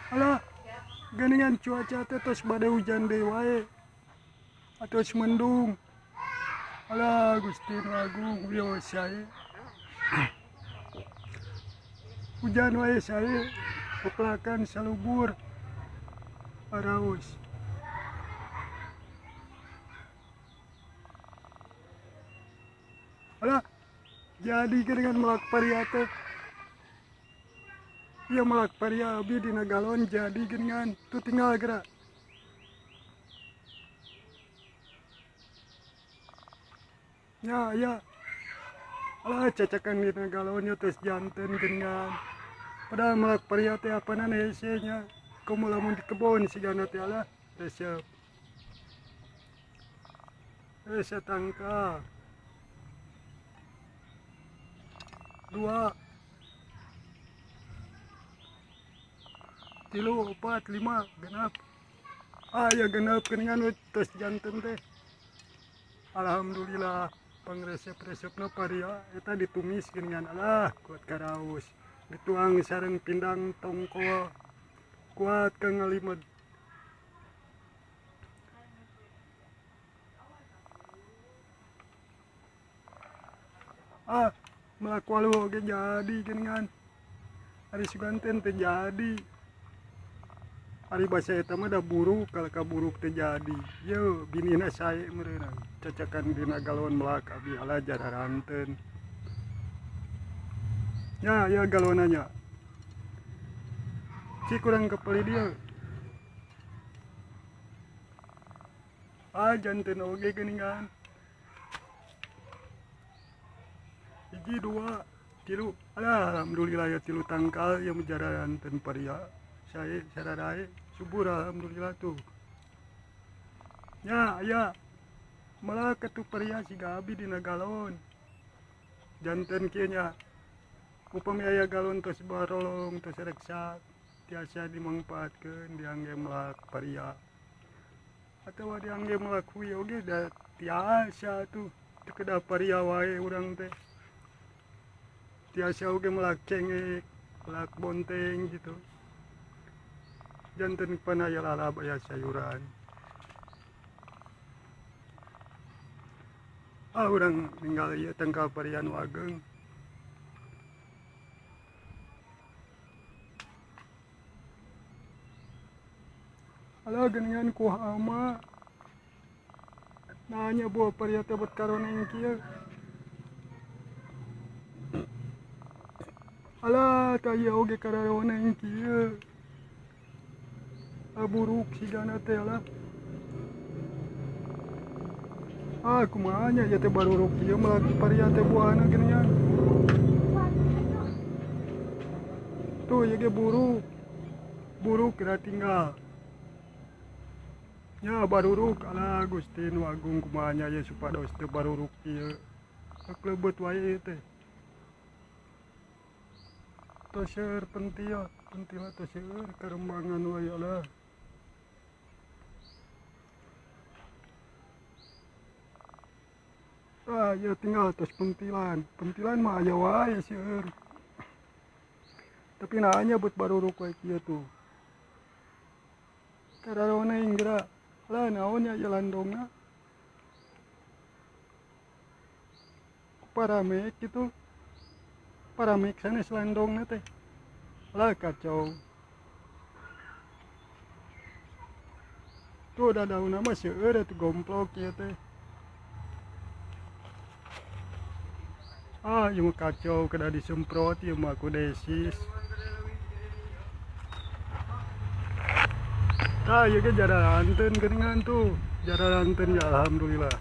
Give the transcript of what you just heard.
Alah, geuningan cuaca teh tos bade hujan deui wae. Atos mendung. Alah, Gusti nu Agung wios sae. Hujan wae sae, peplakan salubur. Araos. Alah, jadi geuningan melak paria teh. Ieu melak paria abi dina galon jadi geuningan. Tuh tinggal geura. Ya, ya. Alah, cacakan dina galon nya tos janten geuningan. Padahal melak paria teh apanan hese nya. Komo lamun di kebon sigana teh alah resep. Resep tangka. 2 3 4 5 genap. Ah ya genap geuningan we tos janten teh. Alhamdulillah pangresep-resepna paria eta ditumis geuningan alah kuat karaos. Dituang sareng pindang tongkol kuat ka ngalimed. Ah melak walu oge jadi geuningan. Ari suganten teh jadi. Ari basa eta mah da buruk, kalau ka buruk teh jadi. Yeuh binina sae meureunang. Cacakan dina galon melak abi ala jararanten. Ya, ya galonanya. Cik kurang kepeli dia. Ah janten oge geuningan. 1 2 3. Alah, alhamdulillah ya 3 tangkal ya jararanten paria. Sae sararae subur alhamdulillah tuh. Ya, ya. Melak atuh paria siga abi dina galon. Janten kieu nya. Upami aya galon tos barolong tos reksa tiasa dimangpaatkeun diangge melak paria. Atawa diangge melak hui oge da tiasa tuh. Teu kedah paria wae urang teh. Tiasa oge melak cengek, melak bonteng gitu. Janten panaya lalab aya sayuran. Ah urang ninggal ieu tangkal paria nu ageng. Alah geuningan ku hama. Nanya buah paria teh bet karoneng kieu. Alah tah ieu oge karoneng kieu. Buruk sigana teh lah. Ah kumaha nya ieu teh baruruk ieu melak paria teh buahna geuningan. Tuh ieu ge buruk. Buruk kira tinggal. Nya baruruk alah Gusti nu Agung kumaha nya ieu supados teu baruruk ieu. Klebet wae ieu teh. Tos seueur pentil, pentilna tos seueur karembangan wae alah. Ah, ya tinggal tos pentilan. Pentilan mah aya wae seueur. Tapi naanya buat baruruk wae kieu tuh. Kararona inggra. Lah naon nya ieu landongna? Paramek gitu. Paramek sanes landongna teh. Lah kacau. Tuh da daunna mah seueur atuh gomplok ieu teh. Ah, ieu mah kacau kedah disemprot ieu mah ku desis. Tah ieu ge jararanten geuningan tuh. Jararanten ya alhamdulillah.